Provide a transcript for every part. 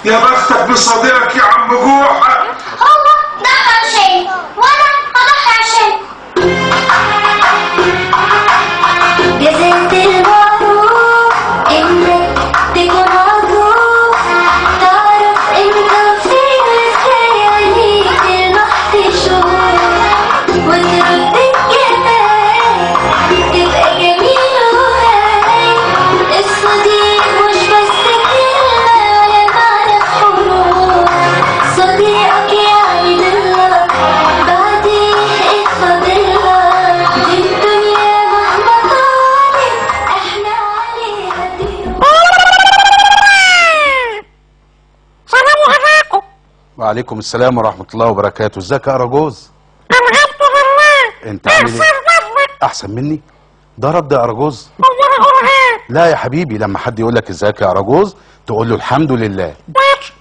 يا بختك بصديقك يا عم جوحه. هو ضحى عشان وانا هضحي عشان. جزات المعروف انك تكون عروف، تعرف انت فين ازاي عليك تلمح تشوف، وترد الجمال تبقى جميل وهاي. الصديق مش بس كلمة ولا معنى حروف، صديقك يعني لله بعديه ايه فاضلك؟ دي الدنيا مهما طالت احنا عليها ضيوف. سلام عليكم. وعليكم السلام ورحمة الله وبركاته. ازيك يا أراجوز؟ الحمد لله. انت عامل ايه؟ احسن منك. احسن مني؟ ده رد يا أراجوز؟ امال اقول ايه؟ لا يا حبيبي، لما حد يقول لك ازيك يا أراجوز تقول له الحمد لله. ماشي.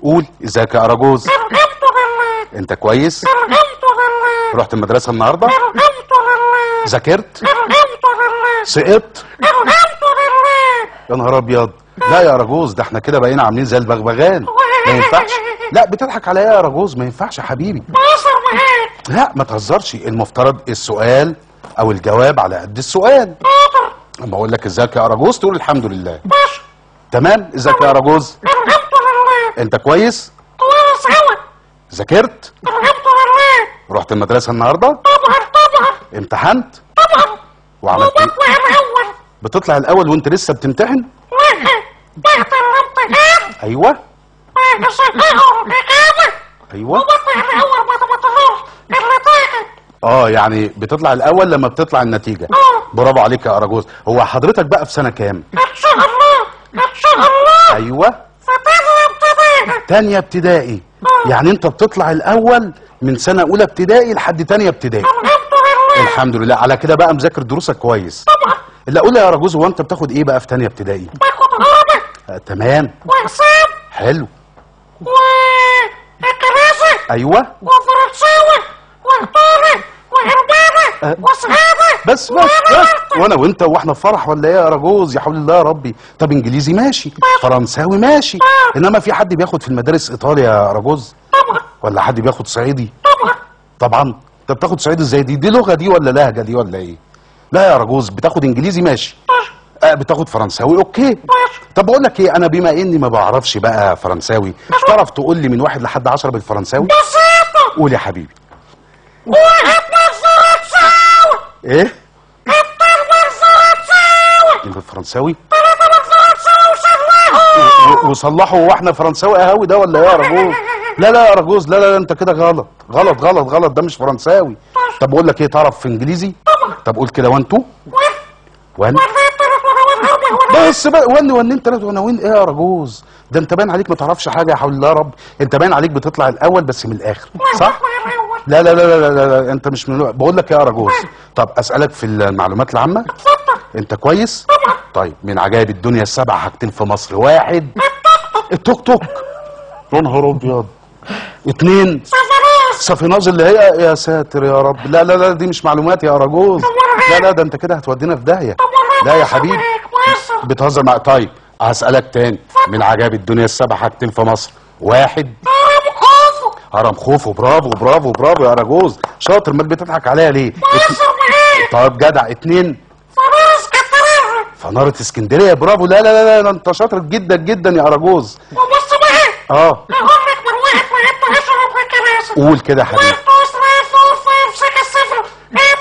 قول ازيك يا أراجوز؟ الحمد لله. انت كويس؟ الحمد لله. رحت المدرسة النهاردة؟ الحمد لله. ذاكرت؟ الحمد لله. سقطت؟ الحمد لله. يا نهار ابيض. لا يا أراجوز، ده احنا كده بقينا عاملين زي البغبغان، ما ينفعش. لا بتضحك عليا يا أراجوز، ما ينفعش يا حبيبي. بهزر معاك. لا ما تهزرش، المفترض السؤال او الجواب على قد السؤال. حاضر. اما اقول لك ازيك يا أراجوز تقول الحمد لله. ماشي. تمام. ازيك يا أراجوز؟ الحمد لله. انت كويس؟ كويس اوي. ذاكرت؟ الحمد لله. رحت المدرسة النهارده؟ طبعا طبعا. امتحنت؟ طبعا. وعملت ايه؟ وبطلع الاول. بتطلع الاول وانت لسه بتمتحن؟ لا بعد الامتحان. ايوه بصححه الاجابة. ايوه. وبطلع الاول بعد ما طلعت النتيجة. يعني بتطلع الاول لما بتطلع النتيجة. برافو عليك يا أراجوز. هو حضرتك بقى في سنة كام؟ ان شاء الله ان شاء الله. ايوه في تانية ابتدائي. تانية ابتدائي. يعني انت بتطلع الاول من سنة اولى ابتدائي لحد تانية ابتدائي. الحمد لله. الحمد لله. على كده بقى مذاكر دروسك كويس؟ طبعا. اللي اقول يا أراجوز، هو انت بتاخد ايه بقى في تانية ابتدائي؟ باخد عربي. تمام. وحساب. حلو. وانجليزي. ايوه. وفرنساوي وايطالي والماني وصعيدي. بس بس بس، وانا وانت واحنا في فرح ولا ايه يا أراجوز؟ يا حول الله يا ربي. طب انجليزي ماشي، فرنساوي ماشي، انما في حد بياخد في المدارس ايطالي يا أراجوز؟ طبعا. ولا حد بياخد صعيدي؟ طبعا. طبعا. انت بتاخد صعيدي ازاي؟ دي لغة دي ولا لهجه دي ولا ايه؟ لا يا أراجوز، بتاخد انجليزي ماشي، بتاخد فرنساوي okay. طب بقول لك ايه، انا بما اني ما بعرفش بقى فرنساوي، تعرف تقول لي من 1 لحد 10 بالفرنساوي؟ بسيطة. قول يا حبيبي. واحد بالفرنساوي. ايه؟ اتنين بالفرنساوي. بالفرنساوي؟ تلاتة بالفرنساوي وصلحوا. وصلحوا. هو احنا فرنساوي قهوي ده ولا ايه يا أراجوز؟ لا لا يا أراجوز، لا لا لا، انت كده غلط غلط غلط غلط، ده مش فرنساوي. طب بقول لك ايه، تعرف في انجليزي؟ طبعا. طب قول كده 1 2 1. بس بقى 1 1 2 3 1 1. ايه يا أراجوز؟ ده انت باين عليك ما تعرفش حاجة، يا حول الله يا رب. انت باين عليك بتطلع الاول بس من الاخر، صح؟ لا لا لا لا لا, لا. انت مش من. بقول لك يا أراجوز، طب اسالك في المعلومات العامة. اتفضل. انت كويس؟ طبعا. طيب، من عجائب الدنيا السبع حاجتين في مصر. 1 التوك توك. يا نهار ابيض. 2 سفيناز اللي هي، يا ساتر يا رب. لا لا لا، دي مش معلومات يا أراجوز. لا لا، ده انت كده هتودينا في داهية. لا يا حبيبي، بتهزر مع. طيب هسألك تاني، من عجائب الدنيا السبع حاجتين في مصر. 1 هرم خوفو. هرم خوفو. برافو برافو برافو يا أراجوز، شاطر. ما بتضحك عليا ليه؟ بهزر معاك. طب جدع. 2 فنارة اسكندرية. فنارة اسكندرية. برافو. لا لا لا لا، انت شاطر جدا جدا يا أراجوز. وبص بقى، هقول لك من 1 لحد 10 بالكراسي. قول كده يا حبيبي. 1 2 3 4 5 6 7 8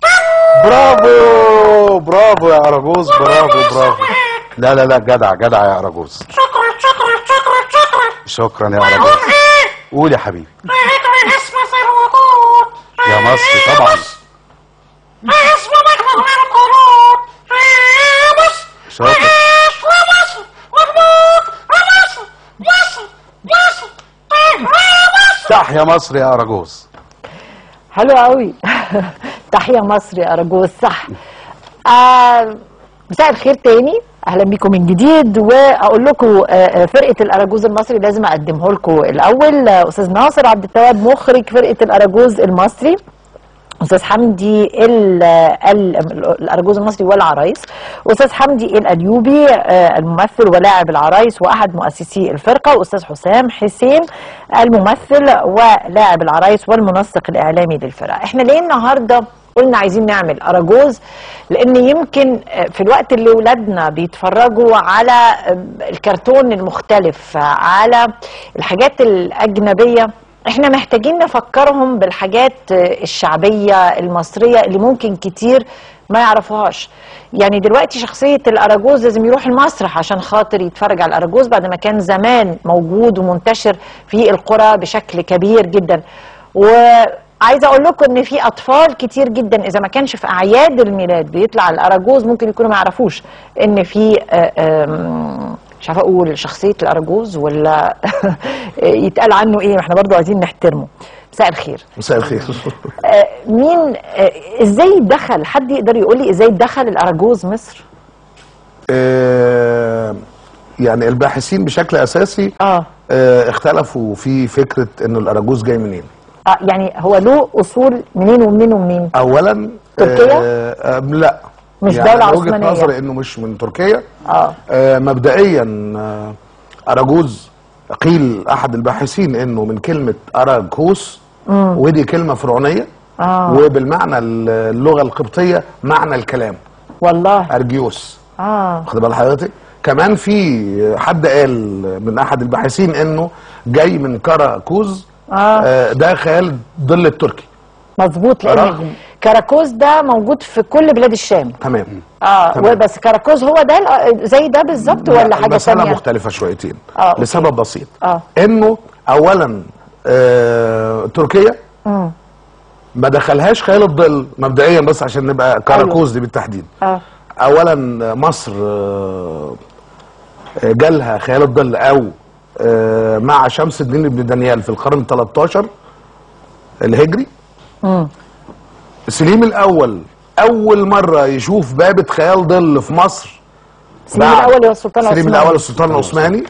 9. برافو برافو يا أراجوز، برافو برافو. لا لا لا، جدع جدع يا أراجوز. شكرا شكرا شكرا شكرا. شكرا يا أراجوز. وأقول ايه؟ قول يا حبيبي. أجمل اسم في الوجود يا مصر. طبعا. اسم مجمل القلوب يا مصر. شاطر. عيش مصر والموت مصر مصر مصر مصر. تحيا مصر يا أراجوز. حلو قوي. تحيا مصر يا أراجوز، صح. مساء الخير تاني، اهلا بيكم من جديد. واقول لكم فرقه الاراجوز المصري لازم اقدمه لكم الاول. استاذ ناصر عبد التواب مخرج فرقه الاراجوز المصري، استاذ حمدي الارجوز المصري والعرايس، استاذ حمدي الأليوبي الممثل ولاعب العرايس واحد مؤسسي الفرقة، واستاذ حسام حسين الممثل ولاعب العرايس والمنسق الاعلامي للفرقة. احنا ليه النهارده قلنا عايزين نعمل اراجوز؟ لان يمكن في الوقت اللي ولادنا بيتفرجوا على الكرتون المختلف، على الحاجات الاجنبية، احنا محتاجين نفكرهم بالحاجات الشعبية المصرية اللي ممكن كتير ما يعرفوهاش. يعني دلوقتي شخصية الأراجوز لازم يروح المسرح عشان خاطر يتفرج على الأراجوز، بعد ما كان زمان موجود ومنتشر في القرى بشكل كبير جدا. وعايزة أقول لكم إن في أطفال كتير جدا إذا ما كانش في أعياد الميلاد بيطلع الأراجوز ممكن يكونوا ما يعرفوش إن في مش عارفه اقول شخصية الاراجوز ولا يتقال عنه ايه، ما احنا برضو عايزين نحترمه. مساء الخير. مساء الخير. مين ازاي دخل، حد يقدر يقول لي ازاي دخل الاراجوز مصر؟ يعني الباحثين بشكل اساسي اختلفوا في فكرة انه الاراجوز جاي منين. يعني هو له اصول منين ومنين ومنين؟ اولا تركيا؟ لا، مش يعني دولة وجهة عثمانية. نظري انه مش من تركيا. مبدئيا اراجوز قيل احد الباحثين انه من كلمة اراجوس، ودي كلمة فرعونية وبالمعنى اللغة القبطية معنى الكلام. والله ارجيوس. واخد بال حضرتك؟ كمان في حد قال من احد الباحثين انه جاي من كاراكوز. ده خيال ظل التركي. مظبوط، لان كاراكوز ده موجود في كل بلاد الشام. تمام. تمام. بس كاراكوز هو ده زي ده بالظبط ولا حاجة ثانية؟ مسألة مختلفة شويتين. لسبب بسيط. انه اولا تركيا ما دخلهاش خيال الظل مبدئيا، بس عشان نبقى كاراكوز دي بالتحديد. اولا مصر جالها خيال الظل او مع شمس الدين بن دانيال في القرن 13 الهجري. سليم الاول اول مرة يشوف بابه خيال ظل في مصر. سليم الاول هو السلطان العثماني. سليم الاول السلطان العثماني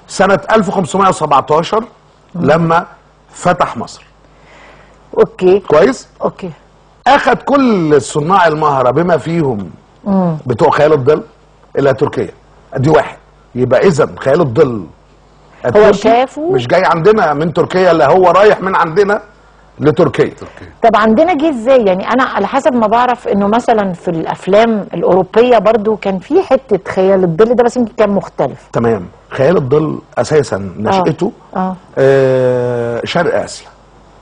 سنة 1517 لما فتح مصر. okay كويس. okay. اخذ كل صناع المهره بما فيهم بتوع خيال الظل الى تركيا. دي واحد. يبقى اذا خيال الظل هو شافه مش جاي عندنا من تركيا، لا هو رايح من عندنا لتركيا. طب عندنا جه ازاي؟ يعني انا على حسب ما بعرف انه مثلا في الافلام الاوروبية برضو كان في حتة خيال الظل ده، بس يمكن كان مختلف. تمام. خيال الظل اساسا نشأته شرق اسيا.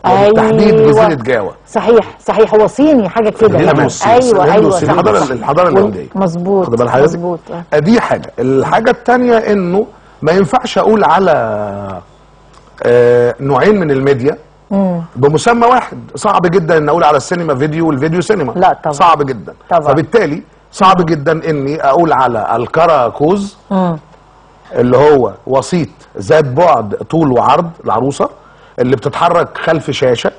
وبالتحديد جزيرة جاوا. صحيح صحيح، هو صيني حاجة كده. ايوه ايوه، الحضارة الهندية. مظبوط مظبوط. دي حاجة. الحاجة الثانية انه ما ينفعش اقول على نوعين من الميديا بمسمى واحد. صعب جدا ان اقول على السينما فيديو والفيديو سينما. لا طبعا صعب جدا طبعا. فبالتالي صعب جدا اني اقول على الكراكوز اللي هو وسيط ذات بعد طول وعرض العروسة اللي بتتحرك خلف شاشة،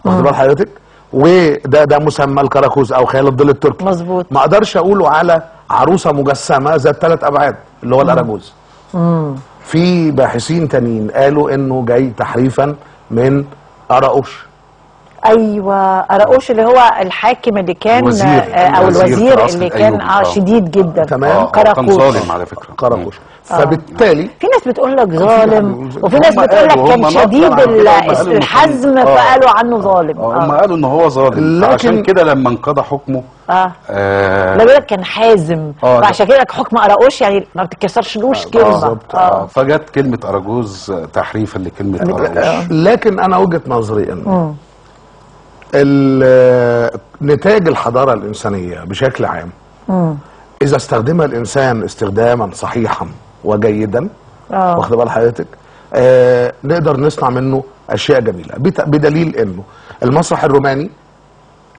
واخد بال حضرتك؟ وده ده مسمى الكراكوز او خيال الظل التركي. مظبوط. ما اقدرش اقوله على عروسه مجسمه ذات 3 ابعاد اللي هو الاراجوز. في باحثين تانيين قالوا انه جاي تحريفا من أراؤوش. ايوه، أراؤوش اللي هو الحاكم اللي كان الوزير. او الوزير اللي كان شديد جدا. تمام. كان ظالم على فكرة. قراقوش. فبالتالي في ناس بتقول لك ظالم، وفي ناس بتقول لك كان شديد الحزم فقالوا عنه ظالم. هم قالوا ان هو ظالم، عشان كده لما انقضى حكمه لا بيقول لك كان حازم، فعشان كده حكم أراؤوش يعني ما بتتكسرش كلمة. بالظبط. فجت كلمة اراجوز تحريفا لكلمة أراؤوش. لكن انا وجهه نظري ان نتاج الحضارة الإنسانية بشكل عام إذا استخدمها الإنسان استخداما صحيحا وجيدا، واخد بال حضرتك، نقدر نصنع منه أشياء جميلة. بدليل إنه المسرح الروماني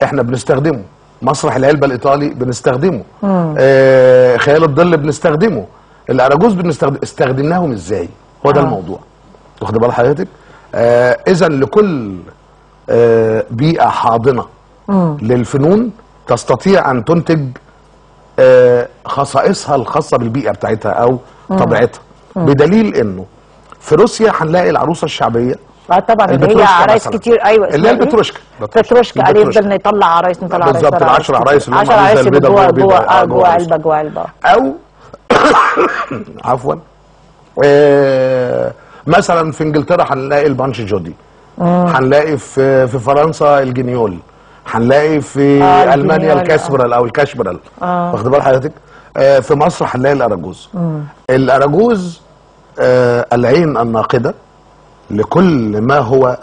إحنا بنستخدمه، مسرح العلبة الإيطالي بنستخدمه، خيال الظل بنستخدمه، الأراجوز بنستخدمه. استخدمناهم إزاي؟ هو ده الموضوع، واخد بال حضرتك؟ إذا لكل بيئة حاضنة للفنون تستطيع أن تنتج خصائصها الخاصة بالبيئة بتاعتها أو طبيعتها. بدليل أنه في روسيا هنلاقي العروسة الشعبية طبعا اللي هي عرايس كتير. ايوه اللي هي البتروشكا. بتروشكا اللي يفضل نطلع عرايس نطلع عرايس بالظبط، ال10 عرايس اللي هم 10 عرايس جوه جوه جوه علبة جوه علبة. او عفوا مثلا في انجلترا هنلاقي ال Punch Judy، هنلاقي في فرنسا ال Guignol، هنلاقي في المانيا الكاسبرال او الكاشبرال، واخد بال حضرتك؟ في مصر هنلاقي الاراجوز. الاراجوز العين الناقدة لكل ما هو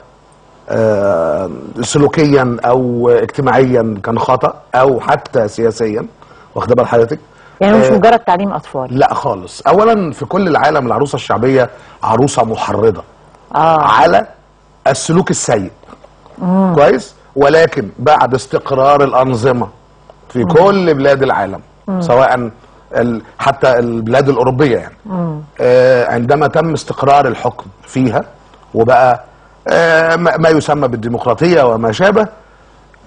سلوكيا او اجتماعيا كان خطأ او حتى سياسيا، واخد بال حضرتك؟ يعني مش مجرد تعليم اطفال، لا خالص. اولا في كل العالم العروسة الشعبية عروسه محرضه على السلوك السيء. كويس، ولكن بعد استقرار الانظمة في كل بلاد العالم، سواء حتى البلاد الاوروبية يعني، عندما تم استقرار الحكم فيها وبقى ما يسمى بالديمقراطية وما شابه،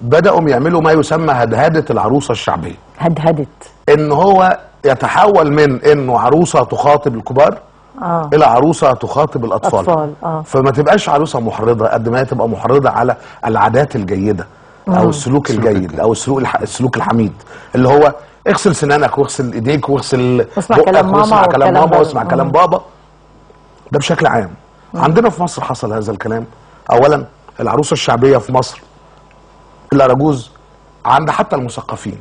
بداوا يعملوا ما يسمى هدهده العروسة الشعبية. هدهدت ان هو يتحول من انه عروسه تخاطب الكبار الى عروسه تخاطب الاطفال. فما تبقاش عروسه محرضه قد ما هي تبقى محرضه على العادات الجيدة او السلوك الجيد او السلوك الحميد، اللي هو اغسل سنانك واغسل ايديك واغسل بقك واسمع كلام ماما واسمع كلام بابا. ده بشكل عام. عندنا في مصر حصل هذا الكلام. اولا العروسة الشعبية في مصر الاراجوز عند حتى المثقفين،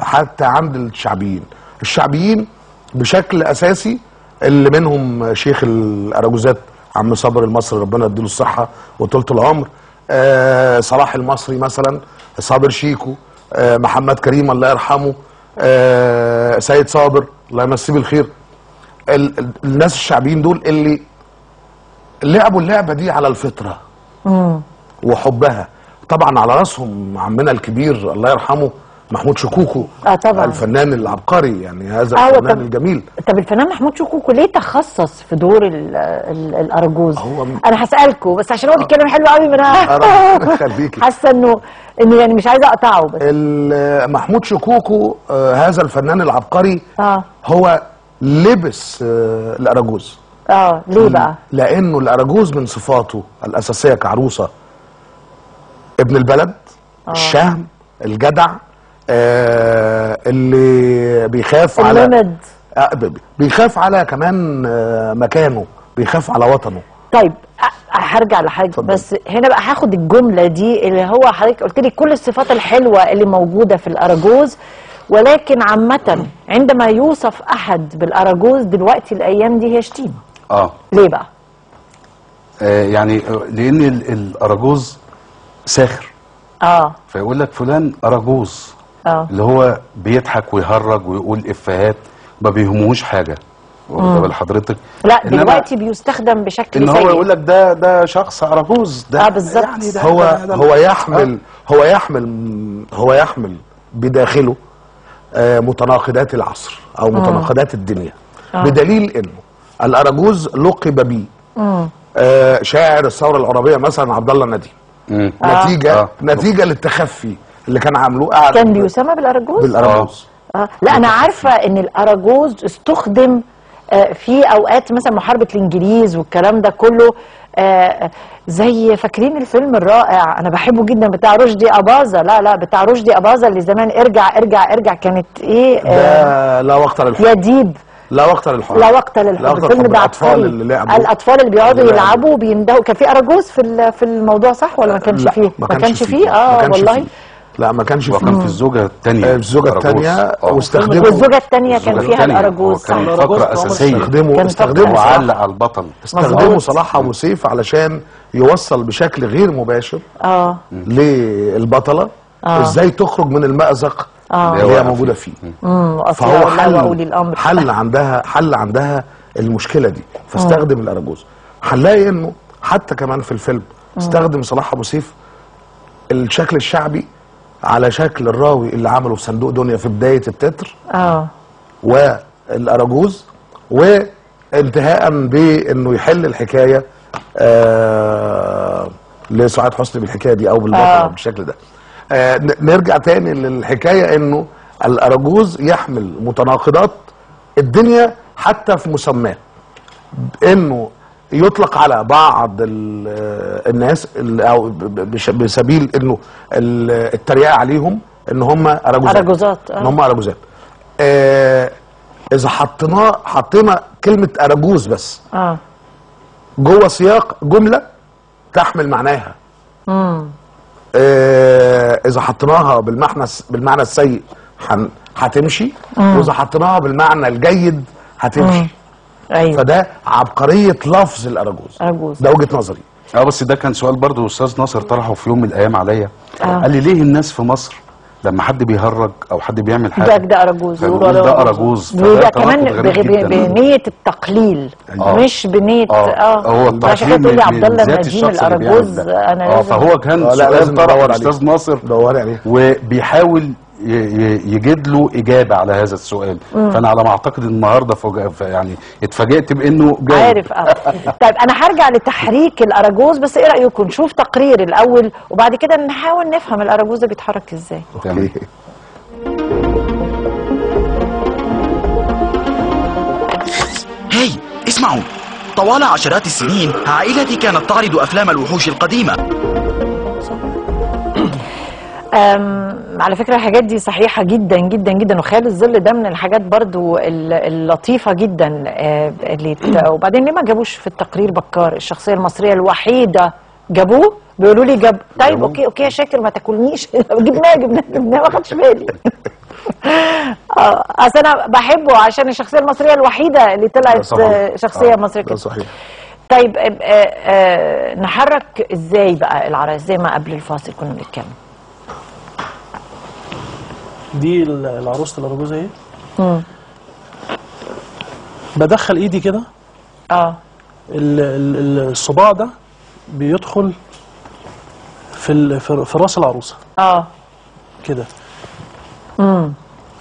حتى عند الشعبيين. الشعبيين بشكل اساسي اللي منهم شيخ الاراجوزات عم صابر المصري ربنا يديله الصحة وطولة العمر، صلاح المصري مثلا، صابر شيكو، محمد كريم الله يرحمه، سيد صابر الله يمسيه بالخير. الناس الشعبيين دول اللي لعبوا اللعبة دي على الفطرة وحبها. طبعا على راسهم عمنا الكبير الله يرحمه محمود شكوكو، طبعا الفنان العبقري، يعني هذا الفنان الجميل. طب الفنان محمود شكوكو ليه تخصص في دور الأراجوز؟ انا هسألكوا بس عشان هو بيتكلم حلو قوي، من حاسه انه يعني مش عايزه اقطعه. بس محمود شكوكو هذا الفنان العبقري هو لبس الأراجوز. ليه بقى؟ لانه الأراجوز من صفاته الاساسية كعروسه ابن البلد، الشهم، الجدع، اللي بيخاف على بيخاف على كمان مكانه، بيخاف على وطنه. طيب هرجع لحضرتك بس هنا بقى هاخد الجملة دي اللي هو حضرتك قلت لي كل الصفات الحلوة اللي موجودة في الاراجوز، ولكن عامة عندما يوصف احد بالاراجوز دلوقتي الايام دي هي شتيمه. ليه بقى؟ يعني لان الاراجوز ساخر. فيقول لك فلان اراجوز، اللي هو بيضحك ويهرج ويقول افيهات، ما بيهموش حاجة. واخد بال حضرتك؟ لا دلوقتي بيستخدم بشكل ان هو يقول لك ده شخص اراجوز ده. بالظبط. يعني ده هو ده ده هو يحمل هو يحمل بداخله متناقضات العصر او متناقضات الدنيا. بدليل انه الاراجوز لقب بيه شاعر الثورة العربية مثلا عبد الله النديم، نتيجة للتخفي اللي كان عامله. كان بيسمى بالاراجوز؟ بالاراجوز. لا انا عارفه ان الاراجوز استخدم في اوقات مثلا محاربة الانجليز والكلام ده كله، زي فاكرين الفيلم الرائع انا بحبه جدا بتاع رشدي اباظة. لا بتاع رشدي اباظة اللي زمان ارجع ارجع ارجع، كانت ايه؟ ده لا وقت للحب، يا ديب، لا وقت للحب، لا وقت للحب. الفيلم ده الاطفال اللي لعبوا، الاطفال اللي بيقعدوا يلعبوا وبيندهوا. كان في اراجوز في الموضوع صح ولا ما كانش فيه؟ ما كانش فيه. والله لا ما كانش فيه. وكان في الزوجة الثانية، الزوجة الثانية واستخدموا، والزوجة الثانية كان فيها الاراجوز. كان فقره اساسية. استخدموا وعلق على البطل، استخدموا صلاح ابو سيف علشان يوصل بشكل غير مباشر للبطله ازاي تخرج من المأزق اللي هي موجودة فيه. فهو حل عندها المشكلة دي، فاستخدم الاراجوز. هنلاقي انه حتى كمان في الفيلم استخدم صلاح ابو سيف الشكل الشعبي على شكل الراوي اللي عمله في صندوق دنيا في بداية التتر والاراجوز، وانتهاء بانه يحل الحكاية لسعاد حسني بالحكاية دي او بالبطله بالشكل ده. نرجع تاني للحكايه انه الاراجوز يحمل متناقضات الدنيا حتى في مسماه، انه يطلق على بعض الناس او بسبيل انه التريقه عليهم ان هم اراجوزات. اراجوزات، ان هم اراجوزات. اذا حطينا كلمة اراجوز بس جوه سياق جملة تحمل معناها. اذا حطيناها بالمعنى السيء هتمشي، واذا حطيناها بالمعنى الجيد هتمشي. ايوه. فده عبقرية لفظ الاراجوز. ده وجهه نظري. بس ده كان سؤال برضه استاذ ناصر طرحه في يوم من الايام عليا. قال لي ليه الناس في مصر لما حد بيهرج او حد بيعمل حاجة ده اراجوز، ده اراجوز، وده كمان بنيه التقليل. مش بنيه هو التقليل. تقول لي عبد الله نديم الاراجوز انا لازم. فهو كان سؤال طرحه الاستاذ ناصر وبيحاول يجد له اجابه على هذا السؤال. فانا على ما اعتقد النهارده يعني اتفاجئت بانه جاوب. عارف. طيب انا هرجع لتحريك الاراجوز، بس ايه رايكم نشوف تقرير الاول وبعد كده نحاول نفهم الاراجوز ده بيتحرك ازاي؟ okay. هاي اسمعوا، طوال عشرات السنين عائلتي كانت تعرض افلام الوحوش القديمة. على فكرة الحاجات دي صحيحة جدا جدا جدا، وخيال الظل ده من الحاجات برضو اللطيفة جدا اللي وبعدين ليه ما جابوش في التقرير بكار الشخصية المصرية الوحيدة؟ جابوه؟ بيقولوا لي جاب. طيب okay okay يا شاكر ما تاكلنيش. جبناه جبناه جبناه، ما خدش بالي. اصل انا بحبه عشان الشخصية المصرية الوحيدة اللي طلعت شخصية مصرية كده. صحيح. طيب نحرك ازاي بقى العرايس زي ما قبل الفاصل كنا بنتكلم؟ دي العروسة الاراجوزه اهي. بدخل ايدي كده. الصباع ده بيدخل في راس العروسة. كده.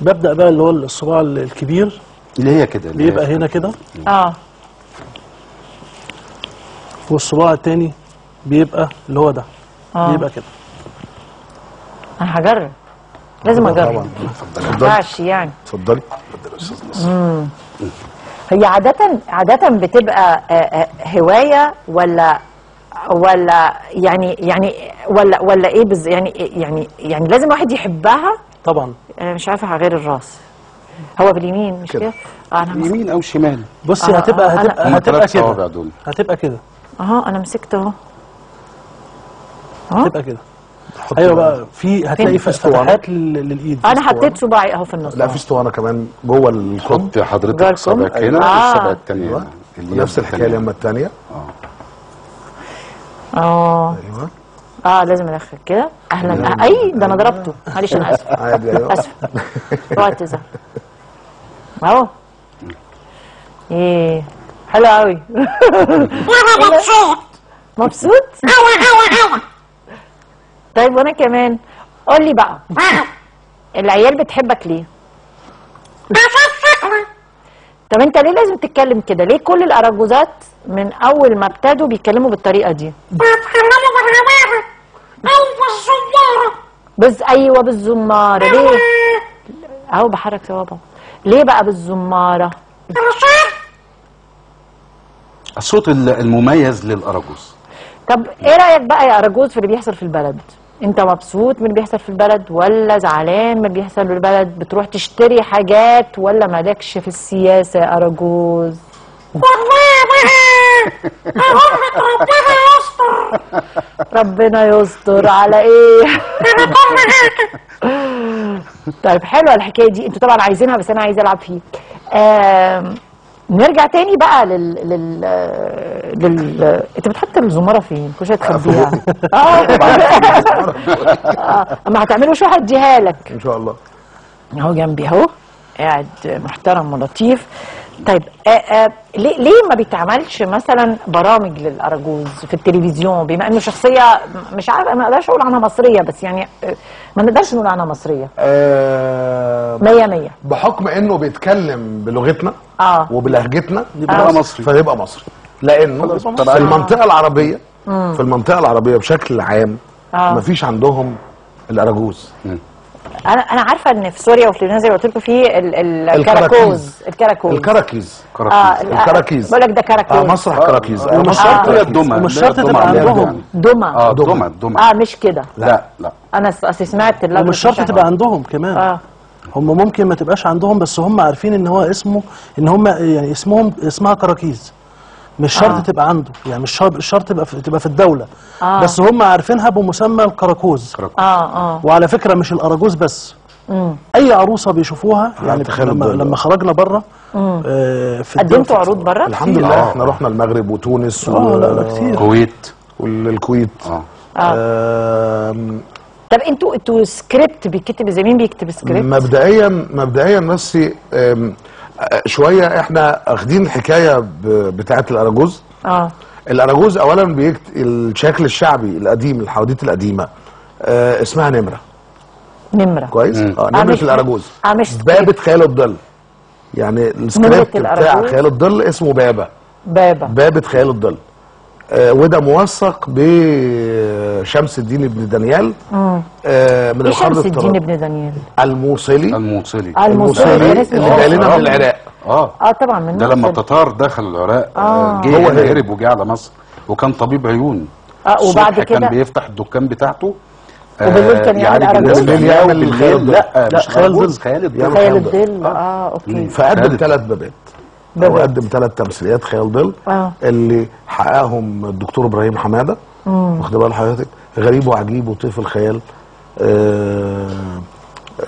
ببدا بقى اللي هو الصباع الكبير اللي هي كده بيبقى هنا كده. والصباع التاني بيبقى اللي هو ده. بيبقى كده. انا هجرب، لازم اجرب. طبعا. ما ينفعش يعني. اتفضلي. هي عادة بتبقى هواية ولا يعني ولا ايه يعني لازم واحد يحبها؟ طبعا. انا مش عارفة غير الراس. هو باليمين مش كده؟ انا يمين او شمال. بصي هتبقى هتبقى كده. هتبقى كده. اهو انا مسكت اهو. هتبقى كده. ايوه بقى في هتلاقي فتحات للايد. انا حطيت صباعي اهو في النص. لا في اسطوانة كمان جوه الكم. حط حضرتك صبعك هنا والصبع الثاني هنا. نفس الحكاية لما الثانية. ايوه. لازم ادخل كده. اهلا. اي ده انا ضربته، معلش انا اسفه. عادي. ايوه اسفه. اوعى تزعل. اهو. ايه حلو قوي. انا مبسوط. مبسوط؟ قوي قوي قوي. طيب وانا كمان. قول لي بقى، العيال بتحبك ليه؟ طب انت ليه لازم تتكلم كده؟ ليه كل الاراجوزات من اول ما ابتدوا بيتكلموا بالطريقة دي؟ بيتكلموا بالغمامه او بالزماره. بس ايوه بالزماره. ليه؟ اهو بحرك صوابعه. ليه بقى بالزماره؟ الصوت المميز للاراجوز. طب ايه رايك بقى يا اراجوز في اللي بيحصل في البلد؟ انت مبسوط من اللي بيحصل في البلد ولا زعلان من اللي بيحصل في البلد؟ بتروح تشتري حاجات ولا مالكش في السياسة يا اراجوز؟ والله بقى اقول لك ربنا يستر. ربنا يستر على ايه؟ على كل حاجة. طيب حلوة الحكاية دي، انتوا طبعا عايزينها بس انا عايزه العب فيه. نرجع تاني بقى لل لل لل انت بتحط الزماره فين؟ كل شوية تخبيها. اما هتعملوا شو هديها لك ان شاء الله. اهو جنبي اهو قاعد محترم ولطيف. طيب ليه ما بيتعملش مثلا برامج للاراجوز في التلفزيون، بما انه شخصية مش عارفه ما اقدرش اقول عنها مصرية، بس يعني ما نقدرش نقول عنها مصرية 100 بحكم انه بيتكلم بلغتنا وبلهجتنا يبقى مصري، فيبقى مصري، لانه في المنطقة العربية في المنطقة العربية بشكل عام مفيش عندهم الاراجوز. انا عارفه ان في سوريا وفي لبنان زي ما قلت لكم في الكراكوز. الكراكوز الكراكيز الكراكيز، بقول لك ده كراكوز. مسرح كراكيز. ومش شرط هي الدمى، ومش شرط تبقى عندهم دمى. دمى مش كده. لا لا، انا اصل سمعت. ومش شرط تبقى عندهم كمان. هم ممكن ما تبقاش عندهم، بس هم عارفين ان هو اسمه، ان هم يعني اسمهم اسمها كراكيز. مش شرط تبقى عنده، يعني مش شرط تبقى في الدولة. بس هم عارفينها بمسمى الكراكوز. وعلى فكرة مش الأراجوز بس، أي عروسة بيشوفوها يعني. لما خرجنا بره في قدمتوا عروض بره؟ الحمد لله احنا رحنا المغرب وتونس لا كتير، الكويت والكويت. طب انتوا سكريبت بيكتب زي مين بيكتب سكريبت؟ مبدئيا بس شوية احنا اخدين الحكاية بتاعه الاراجوز. الاراجوز اولا الشكل الشعبي القديم، الحواديت القديمة اسمها نمره. نمره كويس. نمره الاراجوز. بابه خيال الظل، يعني السكريبت بتاع خيال الظل اسمه بابه. بابه خيال الظل. وده موثق بشمس الدين ابن دانيال. من القرن شمس الدين ابن دانيال الموصلي اللي جاي لنا من العراق. طبعا من ده لما التتار دخل العراق. جه هو هرب وجه على مصر، وكان طبيب عيون. وبعد كده كان بيفتح الدكان بتاعته وبالليل كان يعمل اراجوز. بالليل يعمل خيال الظل. لا مش خيال الظل، خيال الظل. خيال الظل. okay. فقدم 3 بابات، وقدم 3 تمثيليات خيال ظل اللي حققهم الدكتور ابراهيم حمادة. واخد بال حضرتك؟ غريب وعجيب وطيف الخيال.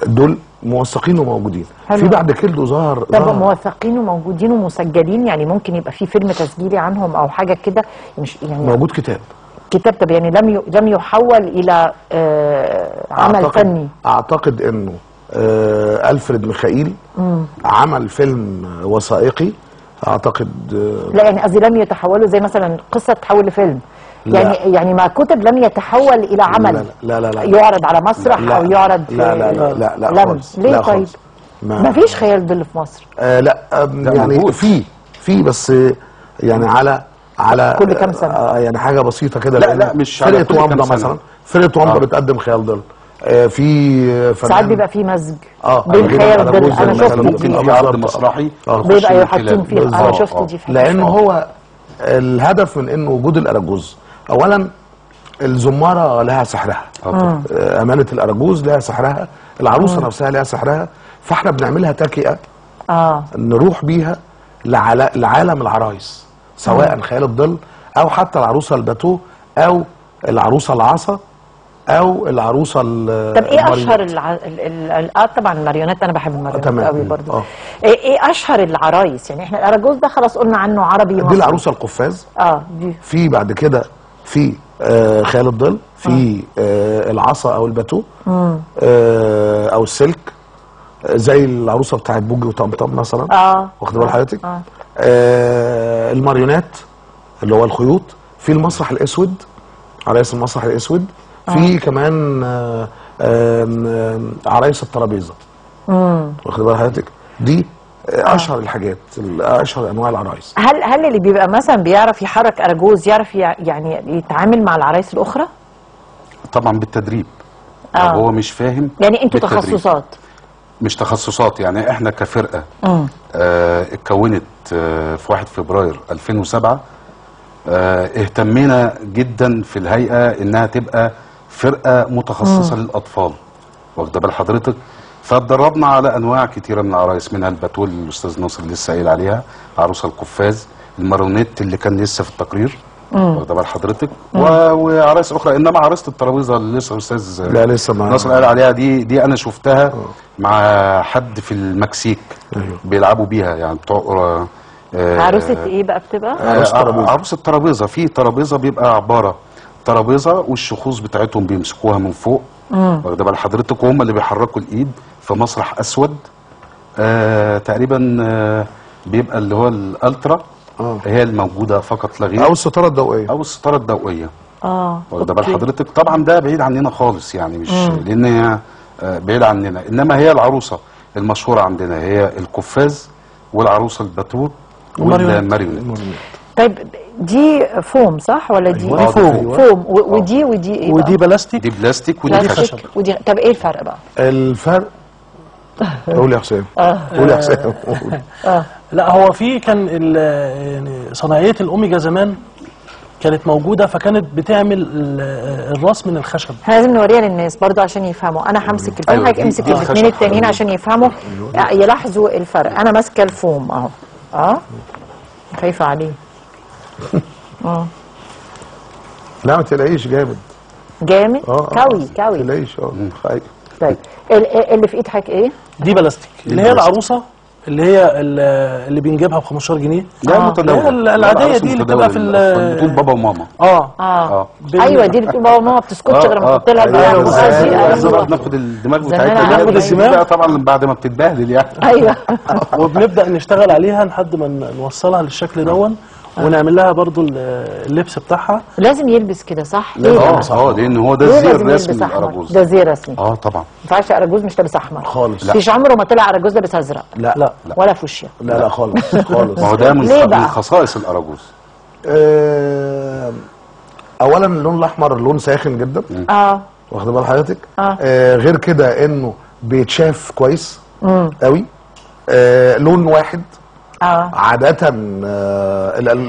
دول موثقين وموجودين. في بعد كده ظهر. طب موثقين وموجودين ومسجلين، يعني ممكن يبقى في فيلم تسجيلي عنهم او حاجة كده؟ مش يعني موجود كتاب. طب يعني لم يحول الى عمل فني؟ اعتقد انه ألفريد ميخائيل عمل فيلم وثائقي اعتقد. لا يعني قصدي لم يتحولوا زي مثلا قصة تحول لفيلم. لا. يعني ما كتب لم يتحول الى عمل. لا لا لا, لا يعرض على مسرح. لا او يعرض. لا لا لا لا, لا خالص. ليه؟ لا طيب خالص. ما فيش خيال ظل في مصر. لا يعني موجود. في بس يعني على كل كام سنة. يعني حاجة بسيطة كده. لا لا مش فرقه ومضة مثلا. فرقه ومضة بتقدم خيال ظل. في ساعات بيبقى في مزج بين خيال الظل. انا شفت ممكن في عرض مسرحي بيبقى حاطين فيه. انا شفت دي في لان هو الهدف من انه وجود الاراجوز اولا الزماره لها سحرها. امانه الاراجوز لها سحرها، العروسة نفسها لها سحرها، فاحنا بنعملها تكئه نروح بيها لعالم العرايس، سواء خيال الظل او حتى العروسة الباتو او العروسة العصا او العروسة. طب ايه اشهر طبعا الماريونات، انا بحب الماريونات قوي برضو. ايه اشهر العرايس؟ يعني احنا الاراجوز ده خلاص قلنا عنه عربي مصري. دي العروسة القفاز. دي في بعد كده في خيال الظل، في العصا او الباتو او السلك، زي العروسة بتاعت بوجي وطمطم مثلا. واخد بال حضرتك؟ الماريونات اللي هو الخيوط. في المسرح الاسود، عرايس المسرح الاسود. في كمان عرايس الترابيزة. واخد بال حضرتك؟ دي اشهر الحاجات، اشهر انواع العرايس. هل اللي بيبقى مثلا بيعرف يحرك اراجوز يعرف يعني يتعامل مع العرايس الاخرى؟ طبعا بالتدريب. لو هو مش فاهم. يعني انتوا تخصصات؟ مش تخصصات، يعني احنا كفرقه اتكونت في 1 فبراير 2007. اهتمينا جدا في الهيئة انها تبقى فرقه متخصصة للاطفال، واخده بال حضرتك؟ فاتدربنا على انواع كتيرة من العرايس، منها الباتول اللي الاستاذ ناصر لسه قايل عليها، عروسه القفاز، المارونيت اللي كان لسه في التقرير، واخده بال حضرتك؟ وعرايس اخرى. انما عروسه الترابيزة اللي لسه الاستاذ لا لسه ما ناصر قال عليها دي انا شفتها مع حد في المكسيك. بيلعبوا بيها، يعني بتوع عروسة ايه بقى بتبقى؟ عروسة الترابيزة. في ترابيزة بيبقى عبارة ترابيزة والشخوص بتاعتهم بيمسكوها من فوق، واخده بال حضرتك؟ وهم اللي بيحركوا الايد في مسرح اسود. تقريبا بيبقى اللي هو الالترا هي الموجودة فقط لا غير، او الستارة الضوئية. او الستارة الضوئية. واخده بال حضرتك؟ طبعا ده بعيد عننا خالص، يعني مش لان هي بعيد عننا. انما هي العروسة المشهورة عندنا هي القفاز والعروسه الباتور والماريونيت. طيب دي فوم صح ولا دي؟ أيوة. فوم. فوم ودي ودي ايه؟ ودي بلاستيك. دي بلاستيك ودي خشب. ودي. طب ايه الفرق بقى؟ الفرق قول يا حسام. قول يا حسام. لا هو في كان يعني صناعية الاوميجا زمان كانت موجودة، فكانت بتعمل الراس من الخشب. احنا لازم نوريها للناس برضو عشان يفهموا. انا همسك الفوم، حضرتك امسك الاثنين التانيين عشان يفهموا، يلاحظوا الفرق. انا ماسكه الفوم اهو. خايفة عليه. لا ما تلاقيش جامد. جامد؟ كوي كوي. ما تلاقيش. خايف. طيب اللي في ايد حضرتك ايه؟ دي بلاستيك، اللي هي العروسة، اللي هي اللي بنجيبها ب 15 جنيه. لا متداولة العادية دي اللي بتبقى في بتقول بابا وماما. ايوه دي اللي بتقول بابا وماما، ما بتسكتش غير لما تحط لها الدماغ. بناخد الدماغ بتاعتها، بناخد الدماغ طبعا بعد ما بتتبهدل يعني. ايوه. وبنبدا نشتغل عليها لحد ما نوصلها للشكل دون، ونعمل لها برضو اللبس بتاعها. لازم يلبس كده صح؟ ليه؟ لان هو ده الزي الرسمي للاراجوز. ده زي رسمي. طبعا. ما ينفعش اراجوز مش لابس احمر خالص. مفيش عمره ما طلع اراجوز لابس ازرق. لا لا ولا فوشيا. لا لا خالص خالص. ما هو ده من خصائص الاراجوز. اولا اللون الاحمر لون ساخن جدا. واخد بال حضرتك؟ غير كده انه بيتشاف كويس قوي. لون واحد. عادة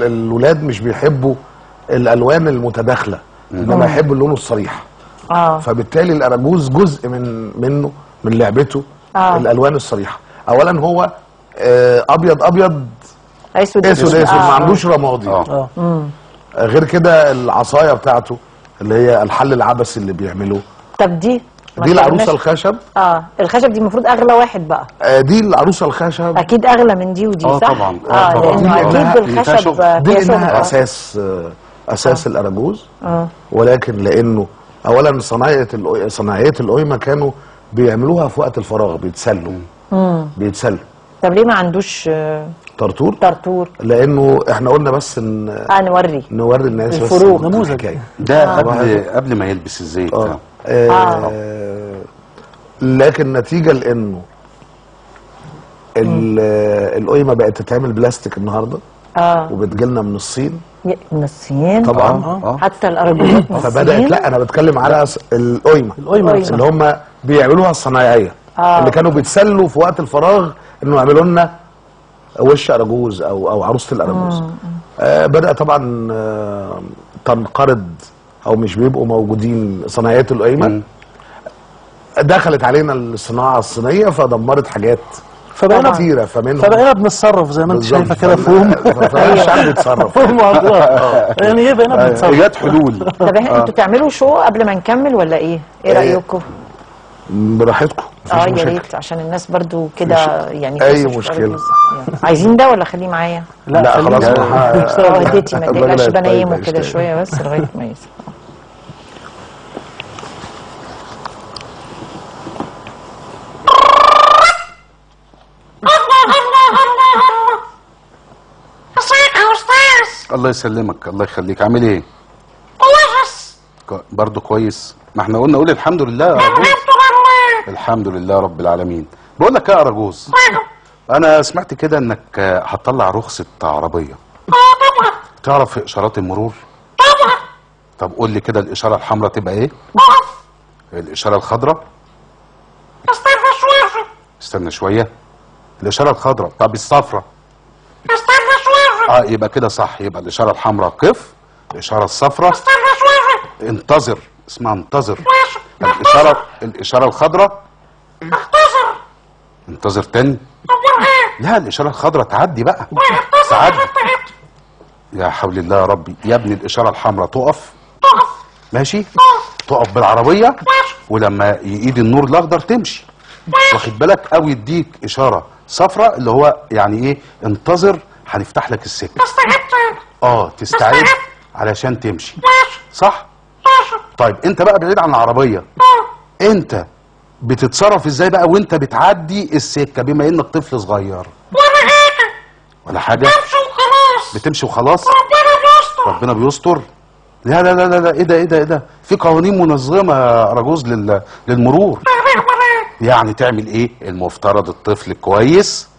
الولاد مش بيحبوا الألوان المتداخلة، إنما يحبوا اللون الصريح. فبالتالي الأراجوز جزء منه من لعبته. الألوان الصريحة. أولا هو أبيض أبيض، أسود أسود، ما عندوش رمادي. غير كده العصاية بتاعته اللي هي الحل العبثي اللي بيعملوه. طب دي العروسة الخشب. الخشب دي المفروض اغلى واحد بقى. دي العروسة الخشب اكيد اغلى من دي ودي. صح؟ طبعا. طبعا. لانه اكيد الخشب دي لانها اساس الاراجوز. ولكن لانه اولا صناعية القيمة كانوا بيعملوها في وقت الفراغ، بيتسلوا. بيتسلوا. طب ليه ما عندوش طرطور؟ طرطور لانه احنا قلنا بس نوري الناس الفروق. بس نموذج ده قبل ما يلبس الزيت. لكن نتيجة لانه القيمة بقت تتعمل بلاستيك النهارده. وبتجيلنا من الصين. من الصين طبعا. حتى الاراجوزات من الصين. فبدات. لا انا بتكلم على القيمة اللي هم بيعملوها الصنايعيه. اللي كانوا بيتسلوا في وقت الفراغ انه يعملوا لنا وش اراجوز او عروسه الاراجوز. بدأ طبعا تنقرض او مش بيبقوا موجودين صناعيات القيمة. دخلت علينا الصناعة الصينية فدمرت حاجات كتيرة، فبقينا بنتصرف زي ما انت شايفه كده. فوم. الشعب بيتصرف. فوم يعني ايه بقينا بنتصرف. جت حلول. طب انتوا تعملوا شو قبل ما نكمل ولا ايه؟ ايه رايكم؟ براحتكم. يا ريت عشان الناس برضو كده يعني اي مشكلة. عايزين ده ولا خليه معايا؟ لا خلاص. هديتي ما تقلقش، بنيمه كده شوية بس لغاية ما يصحى. الله الله الله. ازيك يا استاذ؟ الله يسلمك، الله يخليك. عامل ايه؟ كويس. برضه كويس. ما احنا قلنا قول الحمد لله يا الحمد لله. الحمد لله رب العالمين. بقول لك يا اراجوز، انا سمعت كده انك هتطلع رخصة عربية. طبعا. تعرف اشارات المرور؟ طبعا. طب قول لي كده الاشارة الحمراء تبقى ايه؟ اقف. الاشارة الخضراء؟ استنى شوية. استنى شوية. الاشارة الخضراء. طب الصفراء؟ استنى شوية. يبقى كده صح. يبقى الاشارة الحمراء قف، الاشارة الصفراء استنى شوية. انتظر، اسمها انتظر. ماشي. الاشارة الخضراء انتظر. انتظر تاني. امال ايه؟ لا الاشارة الخضراء تعدي بقى. تعدي. يا حول الله يا ربي. يا ابني الاشارة الحمراء تقف. تقف. ماشي؟ تقف بالعربية. ماشي. ولما يقيد النور الاخضر تمشي. ماشي. واخد بالك؟ او يديك اشارة صفراء اللي هو يعني ايه؟ انتظر هنفتح لك السكة. استعد. تستعد علشان تمشي. ماشي. صح؟ ماشي. طيب انت بقى بعيد عن العربية. انت بتتصرف ازاي بقى وانت بتعدي السكة بما انك طفل صغير؟ ولا حاجة. ولا حاجة؟ بمشي وخلاص. بتمشي وخلاص؟ ربنا بيستر. ربنا بيستر؟ لا لا لا لا، ايه ده ايه ده ايه ده؟ في قوانين منظمة يا اراجوز للمرور. يعني تعمل ايه؟ المفترض الطفل كويس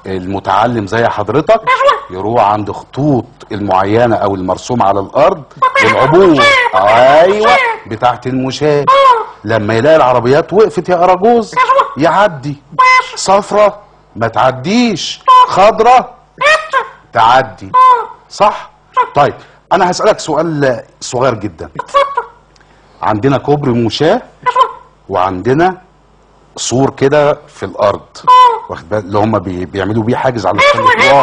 المتعلم زي حضرتك يروح عند خطوط المعينة او المرسومه على الارض للعبور. ايوه بتاعت المشاة. لما يلاقي العربيات وقفت يا اراجوز يعدي. صفرة ما تعديش، خضرة تعدي. صح؟ طيب انا هسألك سؤال صغير جدا. عندنا كوبري مشاة وعندنا سور كده في الارض، واخد بالك، اللي هم بيعملوا بيه حاجز على الطريق،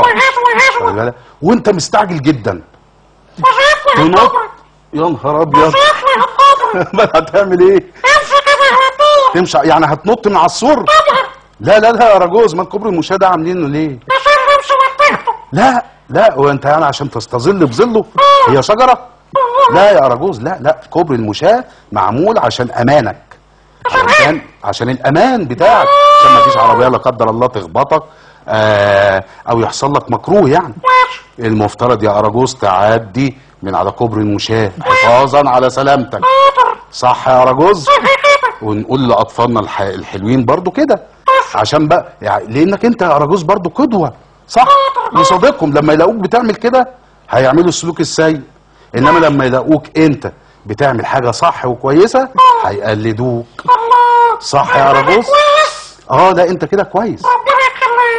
واخد بالك، وانت مستعجل جدا تنط. يا نهار ابيض، ما هتعمل ايه؟ تمشي يعني هتنط من على السور؟ لا لا لا يا راجوز، ما الكوبري المشاة ده عاملينه ليه؟ لا لا، وانت يعني عشان تستظل بظله؟ هي شجرة؟ لا يا اراجوز، لا لا، كوبري المشاة معمول عشان امانك، عشان الامان بتاعك، عشان ما فيش عربية لا قدر الله تخبطك او يحصل لك مكروه يعني. المفترض يا اراجوز تعدي من على كوبري المشاة حفاظا على سلامتك. صح يا اراجوز؟ ونقول لاطفالنا الحلوين برضو كده، عشان بقى يعني لانك انت يا اراجوز برضو قدوة، صح؟ لصديقهم لما يلاقوك بتعمل كده هيعملوا السلوك السيء، انما لما يلاقوك انت بتعمل حاجة صح وكويسة هيقلدوك. صح يا اراجوز؟ لا انت كده كويس.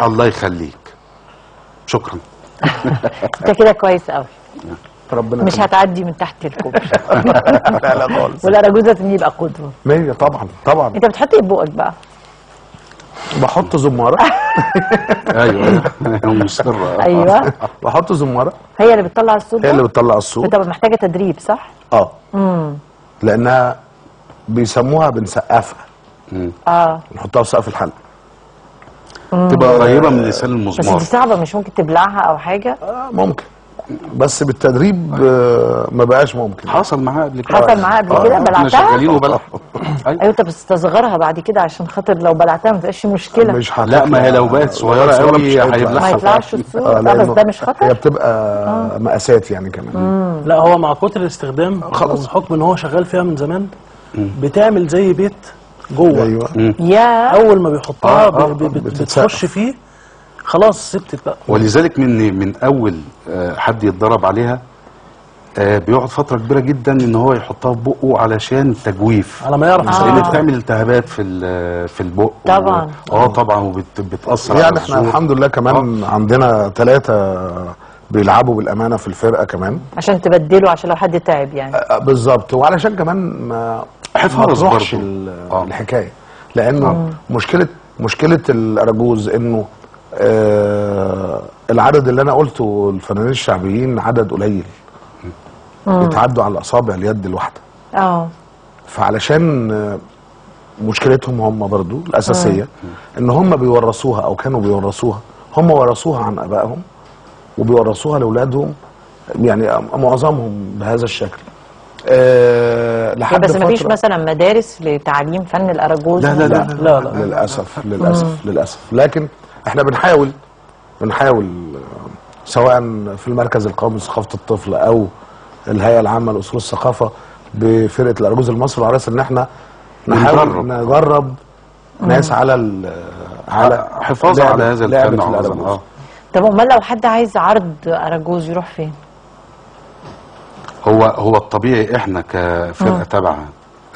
الله يخليك، شكرا. انت كده كويس قوي، ربنا مش هتعدي من تحت الكوبري. لا لا خالص. والاراجوز لازم يبقى قدوة. مية طبعا طبعا. انت بتحط ايه في بقك بقى؟ بحط زماره. ايوه مصرة. ايوه بحط زماره. هي اللي بتطلع الصوت. هي اللي بتطلع الصوت. بتبقى محتاجه تدريب صح؟ لانها بيسموها بنسقفها. نحطها في سقف الحلقة. تبقى قريبه من لسان المزمار. بس دي صعبة، مش ممكن تبلعها او حاجة؟ ممكن، بس بالتدريب ما بقاش ممكن. حصل معاه قبل كده. حصل معاه قبل كده؟ بلعتها؟ شغالين وبلع. ايوه انت بتستصغرها بعد كده عشان خاطر لو بلعتها ما تبقاش مشكلة. مش لا، ما هي لو بقت صغيرة قوي هيبلعها، ما يطلعش الصوت. بس ده مش خطر، هي بتبقى مقاسات يعني كمان. لا هو مع كتر الاستخدام خلاص، بحكم ان هو شغال فيها من زمان، بتعمل زي بيت جوه. ايوه يا اول ما بيحطها بتخش فيه خلاص سبتت بقى. ولذلك من اول حد يتدرب عليها بيقعد فترة كبيرة جدا ان هو يحطها في بقه علشان تجويف، على ما يعرف، لان بتعمل التهابات في البق طبعا. طبعا، وبتاثر يعني. احنا الحمد لله كمان عندنا 3 بيلعبوا بالامانة في الفرقة كمان، عشان تبدلوا، عشان لو حد تعب يعني. بالظبط، وعلشان كمان ما تروحش الحكاية، لانه مشكلة الاراجوز انه العدد اللي انا قلته الفنانين الشعبيين عدد قليل، بيتعدوا على اصابع اليد الواحدة. فعلشان مشكلتهم هم برضو الاساسية ان هم بيورثوها، او كانوا بيورثوها، هم ورثوها عن ابائهم وبيورثوها لاولادهم، يعني معظمهم بهذا الشكل. لحد بس ما فيش مثلا مدارس لتعليم فن الاراجوز؟ لا لا لا لا, لا, لا. للاسف للاسف للاسف. لكن احنا بنحاول سواء في المركز القومي لثقافة الطفل او الهيئة العامة لاصول الثقافة بفرقة الاراجوز المصري العرايس، ان احنا نحاول نجرب ناس على على حفاظ على هذا الفن. طب امال لو حد عايز عرض اراجوز يروح فين؟ هو الطبيعي احنا كفرقه تابعه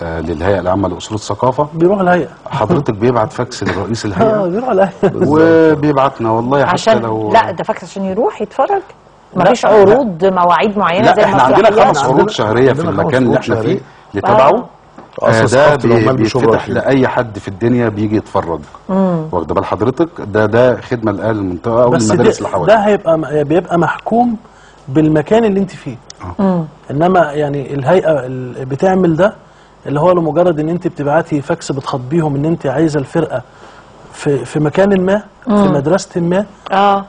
للهيئة العامة لاصول الثقافة بيروح الهيئة. حضرتك بيبعت فاكس لرئيس الهيئة. بيروح الهيئة وبيبعتنا والله. حتى عشان لو لا ده فاكس عشان يروح يتفرج. مفيش عروض مواعيد معينة زي لا احنا عندنا 5 عروض شهرية في المكان اللي احنا فيه اللي تبعه. ده بيتفتح لاي حد في الدنيا بيجي يتفرج. واخد بال حضرتك؟ ده خدمة لاهل المنطقة او المدارس اللي حواليها. ده هيبقى بيبقى محكوم بالمكان اللي انت فيه. انما يعني الهيئة اللي بتعمل ده اللي هو لمجرد ان انت بتبعتي فاكس بتخاطبيهم ان انت عايزه الفرقة في مكان ما، في مدرسه ما،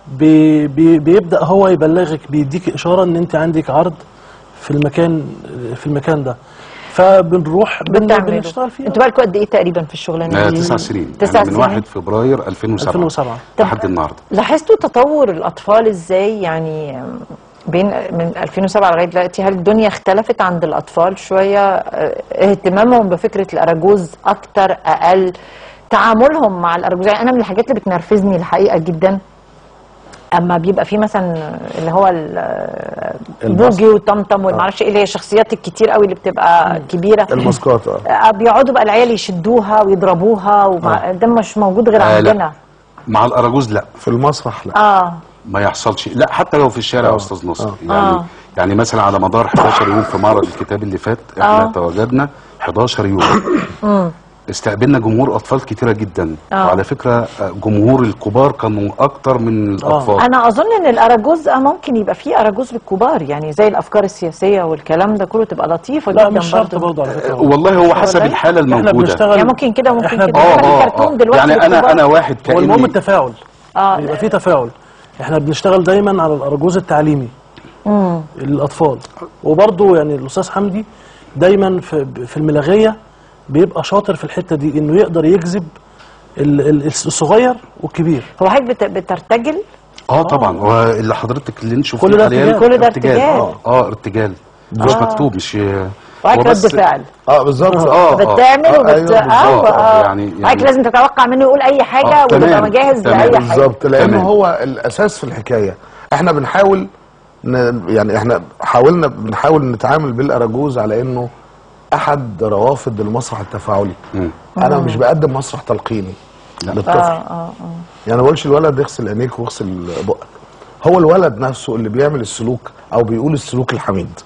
بي بي بيبدا هو يبلغك، بيديك اشارة ان انت عندك عرض في المكان ده، فبنروح بنشتغل فيه. انتوا بالكم قد ايه تقريبا في الشغلانة دي؟ 9 سنين. 9 سنين من 1 فبراير 2007 لحد النهارده. لاحظتوا تطور الاطفال ازاي يعني بين من 2007 لغاية دلوقتي؟ هل الدنيا اختلفت عند الاطفال شوية؟ اهتمامهم بفكره الاراجوز اكتر اقل؟ تعاملهم مع الاراجوز؟ يعني انا من الحاجات اللي بتنرفزني الحقيقة جدا اما بيبقى في مثلا اللي هو البوجي وطمطم والمعرفش ايه اللي هي الشخصيات الكتير قوي اللي بتبقى كبيرة، الماسكات، بيقعدوا بقى العيال يشدوها ويضربوها ده مش موجود غير عندنا. لا. مع الاراجوز لا، في المسرح لا، ما يحصلش، لا حتى لو في الشارع يا استاذ نصر. يعني يعني مثلا على مدار 11 يوم في معرض الكتاب اللي فات احنا تواجدنا 11 يوم استقبلنا جمهور اطفال كتيرة جدا. وعلى فكرة جمهور الكبار كانوا اكتر من الاطفال. انا اظن ان الاراجوز ممكن يبقى فيه اراجوز للكبار، يعني زي الافكار السياسية والكلام ده كله، تبقى لطيفة جدا. لا مش شرط برضه على فكرة، والله هو حسب الحالة الموجودة، يعني ممكن كده وممكن كده. كرتون دلوقتي يعني انا واحد كأني، المهم التفاعل، يبقى فيه تفاعل. احنا بنشتغل دايما على الاراجوز التعليمي للاطفال، وبرضه يعني الاستاذ حمدي دايما في الملاغيه بيبقى شاطر في الحتة دي، انه يقدر يجذب الصغير والكبير. هو حضرتك بترتجل؟ طبعا، هو اللي حضرتك اللي نشوفه كل ده ارتجال، كل ده ارتجال. ارتجال مش مكتوب، مش وحضرتك رد فعل. بالظبط. بتعمل وبت يعني حضرتك لازم تتوقع منه يقول اي حاجة وتبقى مجهز لاي حاجة. بالظبط، لانه هو الاساس في الحكاية. احنا بنحاول يعني احنا حاولنا بنحاول نتعامل بالاراجوز على انه احد روافد المسرح التفاعلي. انا مش بقدم مسرح تلقيني للطفل. يعني ما بقولش الولد اغسل عينيك واغسل بقك، هو الولد نفسه اللي بيعمل السلوك او بيقول السلوك الحميد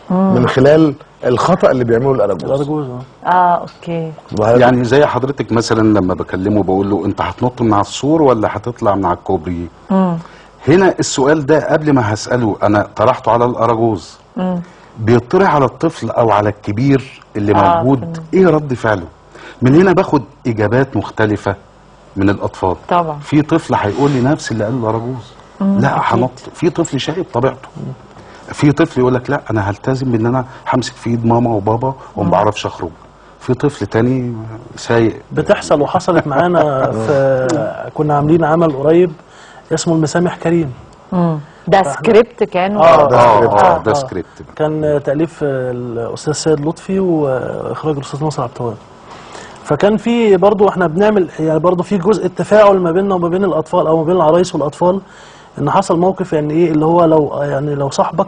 من خلال الخطأ اللي بيعمله الاراجوز. okay. يعني زي حضرتك مثلا لما بكلمه بقول له انت هتنط من على السور ولا هتطلع من على الكوبري؟ هنا السؤال ده قبل ما هسأله انا طرحته على الاراجوز. بيطرح على الطفل او على الكبير اللي موجود ايه رد فعله. من هنا باخد اجابات مختلفة من الاطفال. طبعا في طفل هيقول لي نفس اللي قاله الاراجوز، لا هنط. في طفل شايب طبيعته، في طفل يقول لك لا انا هلتزم بان انا همسك في ايد ماما وبابا وما بعرفش اخرج. في طفل تاني سايق. بتحصل وحصلت معانا في كنا عاملين عمل قريب اسمه المسامح كريم. ده سكريبت كان ده سكريبت كان تأليف الأستاذ سيد لطفي وإخراج الأستاذ ناصر عبد التواب. فكان في برضو احنا بنعمل يعني برضو في جزء التفاعل ما بيننا وما بين الأطفال أو ما بين العرايس والأطفال، إن حصل موقف يعني إيه اللي هو لو يعني لو صاحبك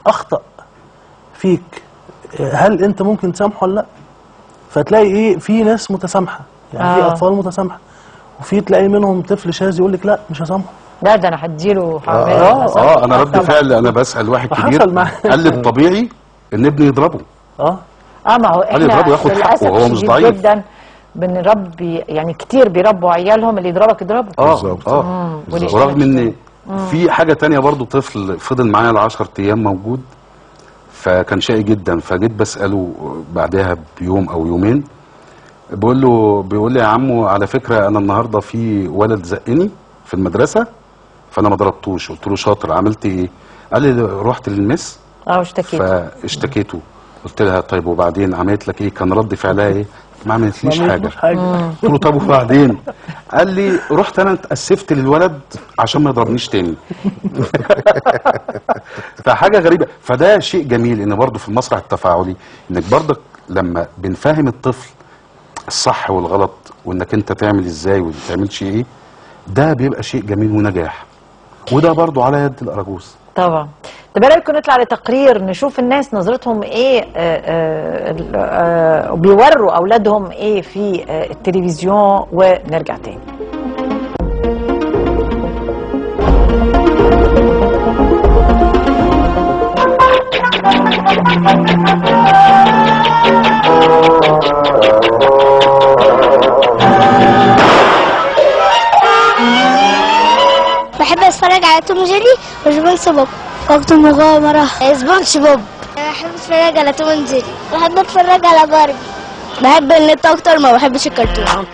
أخطأ فيك هل أنت ممكن تسامحه ولا لأ؟ فتلاقي إيه في ناس متسامحة، يعني في أطفال متسامحة، وفي تلاقي منهم طفل شاذ يقول لك لا مش هسامحه، لا ده انا هديله. انا رد فعل، انا بسأل واحد كبير قال لي الطبيعي ان ابني يضربه. ما هو احنا يضربه ياخد حقه وهو مش ضعيف جدا بنربي، يعني كتير بيربوا عيالهم اللي يضربك يضربه. بالظبط. ورغم ان في حاجة تانية برضو، طفل فضل معايا ل10 ايام موجود، فكان شقي جدا، فجيت بسأله بعدها بيوم او يومين، بقول له، بيقول لي يا عمو على فكرة انا النهارده في ولد زقني في المدرسة فانا ما ضربتوش. قلت له شاطر، عملت ايه؟ قال لي رحت للمس اشتكيته. فاشتكيته. قلت لها طيب وبعدين عملت لك ايه؟ كان رد فعلها ايه؟ ما عملتليش حاجة. قلت له طب وبعدين؟ قال لي رحت انا اتاسفت للولد عشان ما يضربنيش تاني. فحاجه غريبة. فده شيء جميل ان برضه في المسرح التفاعلي انك برضك لما بنفهم الطفل الصح والغلط وانك انت تعمل ازاي وما تعملش ايه، ده بيبقى شيء جميل ونجاح، وده برضو على يد الاراجوز. طبعا. طب ايه رايكم نطلع لتقرير نشوف الناس نظرتهم ايه، بيوروا اولادهم ايه في التلفزيون، ونرجع تاني. بحب اتفرج على توم جيري وسبونج بوب، وقت المغامرة سبونج بوب. بحب اتفرج على توم جيري، بحب اتفرج على باربي، بحب النت اكتر ما بحبش الكرتون.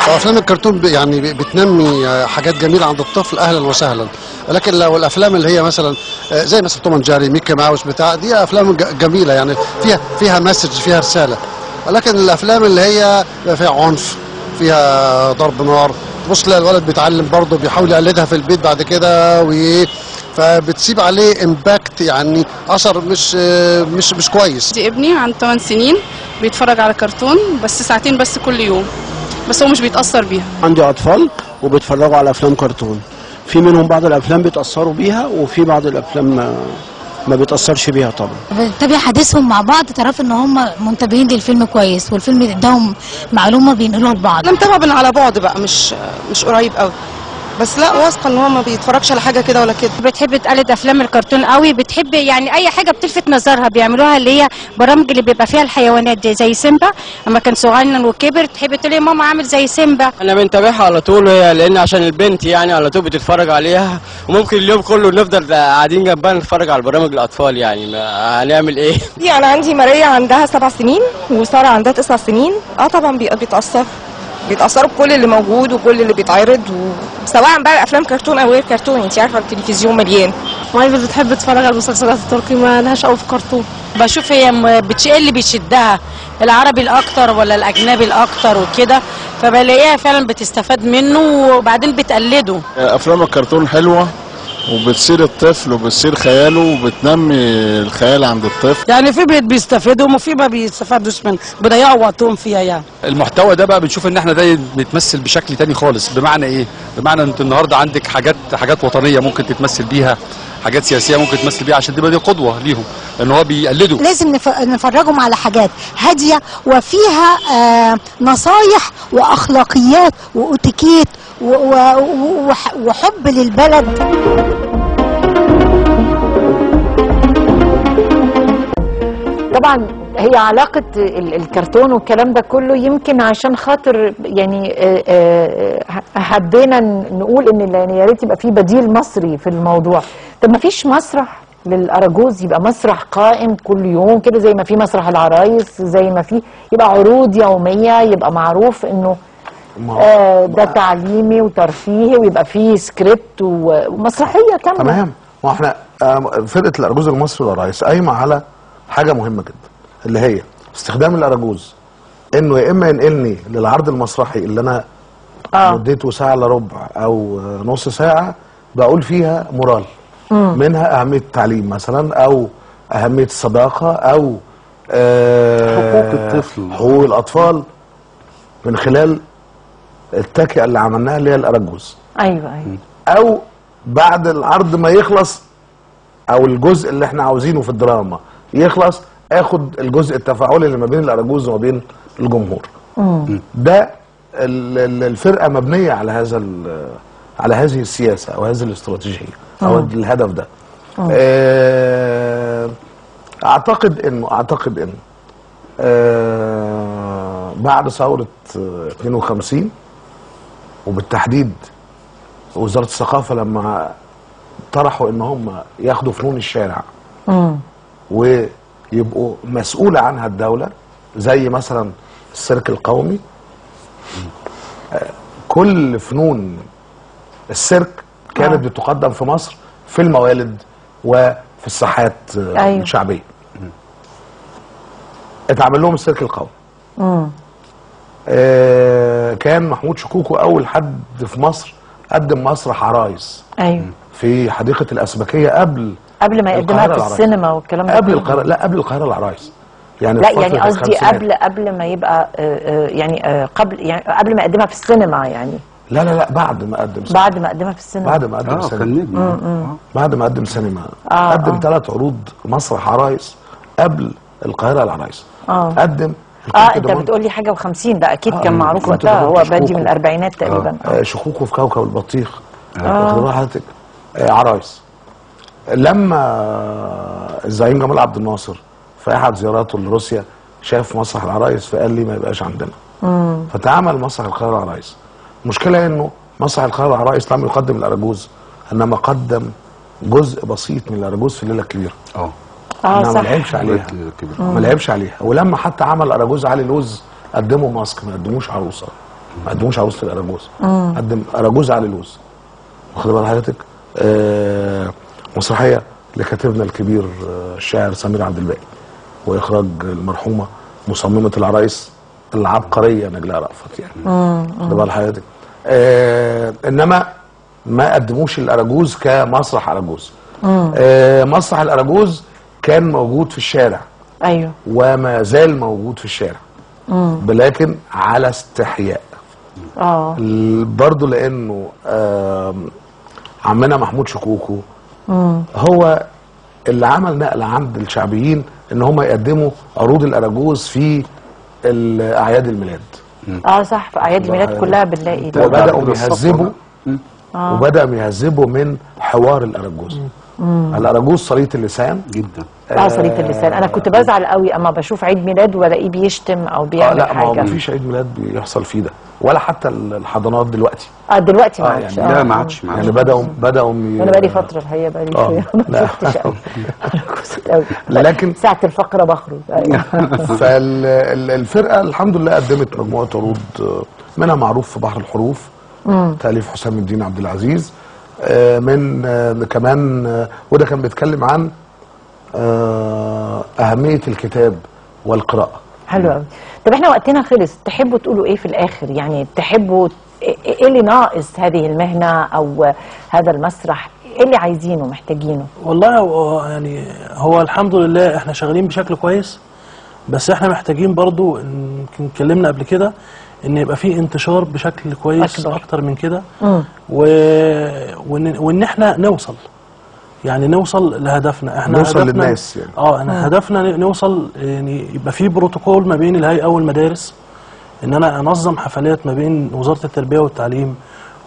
افلام الكرتون يعني بتنمي حاجات جميلة عند الطفل، اهلا وسهلا. لكن لو الافلام اللي هي مثلا زي مثلا توم جاري، ميكي ماوس بتاع، دي افلام جميلة يعني فيها message، فيها رسالة. ولكن الافلام اللي هي فيها عنف، فيها ضرب نار، تبص تلاقي الولد بيتعلم برضه، بيحاول يقلدها في البيت بعد كده، فبتسيب عليه impact، يعني اثر مش مش مش كويس. دي ابني عنده 8 سنين بيتفرج على كرتون بس ساعتين بس كل يوم، بس هو مش بيتأثر بيها. عندي اطفال وبيتفرجوا على افلام كرتون، في منهم بعض الافلام بيتأثروا بيها وفي بعض الافلام ما بيتأثرش بيها. طبعا بتابع حديثهم مع بعض، تعرف ان هم منتبهين للفيلم كويس، والفيلم اداهم معلومة بينقلوها لبعض. انا متابعه من على بعد بقى، مش قريب قوي، بس لا واثقة ان هو ما بيتفرجش على حاجة كده ولا كده. بتحب تقلد افلام الكرتون قوي، بتحب يعني اي حاجة بتلفت نظرها بيعملوها، اللي هي برامج اللي بيبقى فيها الحيوانات دي زي سيمبا، اما كان صغنن وكبر تحب تقول يا ماما عامل زي سيمبا. انا بنتابعها على طول هي، لان عشان البنت يعني على طول بتتفرج عليها، وممكن اليوم كله نفضل قاعدين جنبها نتفرج على برامج الاطفال، يعني ما هنعمل ايه. انا عندي ماريا عندها 7 سنين وسارة عندها 9 سنين. طبعا بيتأثروا بكل اللي موجود وكل اللي بيتعرض، سواء بقى افلام كرتون او غير كرتون، انت عارفه التلفزيون مليان. مايفل بتحب تتفرج على المسلسلات التركي، ما لهاش قوي في كرتون. بشوف هي ايه اللي بيشدها، العربي الاكتر ولا الاجنبي الاكتر وكده، فبلاقيها فعلا بتستفاد منه وبعدين بتقلده. افلام الكرتون حلوة وبتصير الطفل وبتصير خياله وبتنمي الخيال عند الطفل. يعني في بيت بيستفيدوا وفي ما بيستفادوش منه، بيضيعوا وقتهم فيها. يعني المحتوى ده بقى بنشوف ان احنا ده بيتمثل بشكل تاني خالص. بمعنى ايه؟ بمعنى انت النهارده عندك حاجات وطنية ممكن تتمثل بيها، حاجات سياسية ممكن تتمثل بيها، عشان تبقى دي قدوة ليهم لان هو بيقلدوا. لازم نفرجهم على حاجات هادية وفيها نصايح واخلاقيات واتيكيت وحب للبلد. طبعا هي علاقة الكرتون والكلام ده كله يمكن عشان خاطر يعني حبينا نقول ان يعني يا ريت يبقى في بديل مصري في الموضوع. طب ما فيش مسرح للأراجوز يبقى مسرح قائم كل يوم كده، زي ما في مسرح العرايس، زي ما في يبقى عروض يومية، يبقى معروف انه ده تعليمي وترفيهي، ويبقى فيه سكريبت ومسرحية كاملة. تمام. ما احنا فرقة الأراجوز المصري والعرايس قايمة على حاجة مهمة جدا، اللي هي استخدام الأراجوز، انه يا اما ينقلني للعرض المسرحي اللي انا مدته ساعة الا ربع او نص ساعة بقول فيها مورال، منها اهمية التعليم مثلا، او اهمية الصداقة، او حقوق الطفل، حقوق الاطفال، من خلال التكئة اللي عملناها اللي هي الأراجوز. ايوه ايوه. او بعد العرض ما يخلص، او الجزء اللي احنا عاوزينه في الدراما يخلص، اخد الجزء التفاعلي اللي ما بين الأراجوز وما بين الجمهور. ده الفرقة مبنية على هذا، على هذه السياسة او هذه الاستراتيجية او الهدف ده. اعتقد انه بعد ثورة 52 وبالتحديد وزارة الثقافة لما طرحوا ان هم ياخدوا فنون الشارع ويبقوا مسؤولة عنها الدولة، زي مثلا السيرك القومي، كل فنون السيرك كانت بتقدم في مصر في الموالد وفي الساحات الشعبية. اتعمل لهم السيرك القومي. كان محمود شكوكو أول حد في مصر قدم مسرح عرايس. أيوه. في حديقة الأسبكية قبل ما يقدمها في السينما والكلام ده. قبل القاهرة، لا قبل القاهرة العرايس. يعني لا يعني قصدي قبل ما يبقى يعني قبل، يعني قبل ما يقدمها في السينما يعني. لا لا لا، بعد ما قدم سينما. بعد ما قدمها في السينما. بعد ما قدم سينما. بعد ما قدم سينما. قدم 3 عروض مسرح عرايس قبل القاهرة العرايس. قدم انت بتقول لي حاجة و50، ده اكيد كان معروف وقتها، هو بادي من الاربعينات تقريبا. شكوكو في كوكب البطيخ. واخد بال حضرتك؟ عرايس. لما الزعيم جمال عبد الناصر في احد زياراته لروسيا شاف مسرح العرايس فقال لي ما يبقاش عندنا. فتعامل مسرح القاهرة العرايس. المشكلة انه مسرح القاهرة العرايس لم يقدم الاراجوز، انما قدم جزء بسيط من الاراجوز في الليلة الكبيرة. صح. ما لعبش عليها. ما لعبش عليها. ولما حتى عمل اراجوز علي لوز قدموا mask، ما قدموش عروسه. ما قدموش عروسه الاراجوز. قدم اراجوز علي لوز. واخد بال حضرتك؟ مسرحية لكاتبنا الكبير الشاعر سمير عبد الباقي، واخراج المرحومة مصممه العرايس العبقرية نجلاء رأفت يعني. واخد بال حضرتك؟ انما ما قدموش الاراجوز كمسرح اراجوز. مسرح الاراجوز كان موجود في الشارع. ايوه، وما زال موجود في الشارع، لكن على استحياء. برضه لانه عمنا محمود شكوكو هو اللي عمل نقله عند الشعبيين ان هم يقدموا عروض الاراجوز في اعياد الميلاد. صح، في اعياد الميلاد كلها بنلاقي. وبدأوا يهذبوا من حوار الاراجوز. الاراجوز صليط اللسان جدا. صليط اللسان. انا كنت بزعل قوي اما بشوف عيد ميلاد والاقيه بيشتم او بيعمل لا، ما هو حاجة. مفيش عيد ميلاد بيحصل فيه ده، ولا حتى الحضانات دلوقتي. دلوقتي ما عادش. يعني لا، ما عادش. يعني بدأوا انا بقالي فترة الحقيقة، بقالي شوية ما شفتش قوي قوي، لكن ساعة الفقرة بخرج. فالفرقه الحمد لله قدمت مجموعة عروض، منها معروف في بحر الحروف، تأليف حسام الدين عبد العزيز، من كمان وده كان بيتكلم عن أهمية الكتاب والقراءة. حلو قوي. طب احنا وقتنا خلص، تحبوا تقولوا ايه في الآخر؟ يعني تحبوا ايه اللي ناقص هذه المهنة أو هذا المسرح؟ ايه اللي عايزينه محتاجينه؟ والله يعني هو الحمد لله احنا شغالين بشكل كويس، بس احنا محتاجين برضو، يمكن اتكلمنا قبل كده، ان يبقى في انتشار بشكل كويس اكتر من كده، وان احنا نوصل، يعني نوصل لهدفنا. احنا نوصل للناس يعني. انا هدفنا نوصل، يعني يبقى في بروتوكول ما بين الهيئة والمدارس، ان انا انظم حفلات ما بين وزارة التربية والتعليم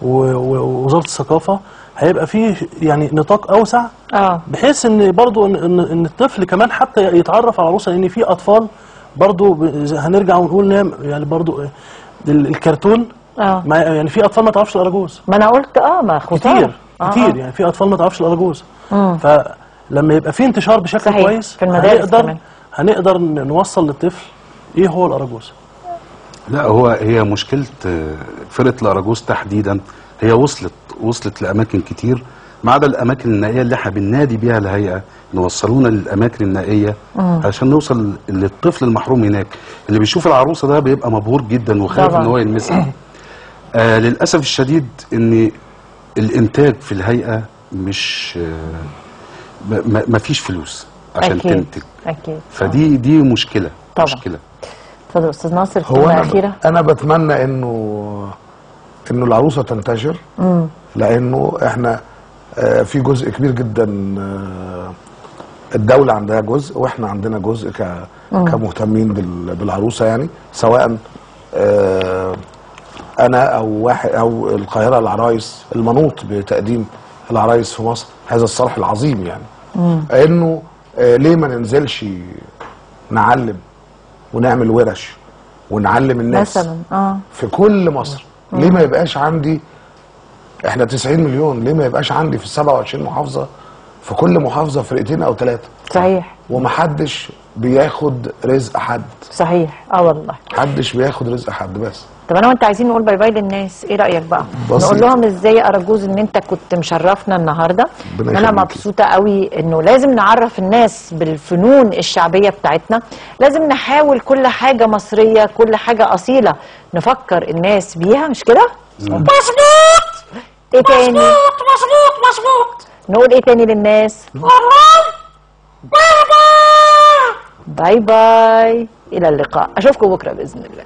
ووزارة الثقافة، هيبقى في يعني نطاق اوسع، بحيث ان برضو ان الطفل كمان حتى يتعرف على العروسة، لان في اطفال برضو هنرجع ونقول يعني برضو الكرتون، ما يعني في اطفال ما تعرفش الاراجوز. ما انا قلت ما خسارة كتير يعني في اطفال ما تعرفش الاراجوز. فلما يبقى في انتشار بشكل صحيح. كويس في المدارس هنقدر نوصل للطفل ايه هو الاراجوز. لا، هي مشكلة فرقه الاراجوز تحديدا، هي وصلت لاماكن كتير، ما عدا الاماكن النائية اللي احنا بننادي بيها الهيئة نوصلونا للاماكن النائية عشان نوصل للطفل المحروم هناك. اللي بيشوف العروسة ده بيبقى مبهور جدا وخايف ان هو يلمسها. للاسف الشديد ان الانتاج في الهيئة مش ما فيش فلوس عشان أكيد. تنتج. اكيد. فدي دي مشكلة. طبعا. مشكلة. اتفضل استاذ ناصر، هو كلمة اخيرة. انا بتمنى انه العروسة تنتشر، لانه احنا في جزء كبير جدا، الدولة عندها جزء واحنا عندنا جزء كمهتمين بالعروسة، يعني سواء انا او واحد او القاهرة العرايس المنوط بتقديم العرايس في مصر، هذا الصرح العظيم يعني. انه ليه ما ننزلش نعلم ونعمل ورش ونعلم الناس مثلا في كل مصر؟ ليه ما يبقاش عندي، احنا 90 مليون، ليه ما يبقاش عندي في 27 محافظة، في كل محافظة فرقتين او 3؟ صحيح. ومحدش بياخد رزق حد. صحيح. والله محدش بياخد رزق حد. بس طب انا وانت عايزين نقول bye bye للناس، ايه رايك بقى؟ نقول لهم ازاي اراجوز ان انت كنت مشرفنا النهارده. انا مبسوطة قوي انه لازم نعرف الناس بالفنون الشعبية بتاعتنا، لازم نحاول كل حاجة مصرية، كل حاجة اصيلة نفكر الناس بيها، مش كده؟ مظبوط. ايه تاني؟ مظبوط مظبوط مظبوط. نقول ايه تاني للناس؟ bye bye bye bye، الى اللقاء، اشوفكم بكره باذن الله.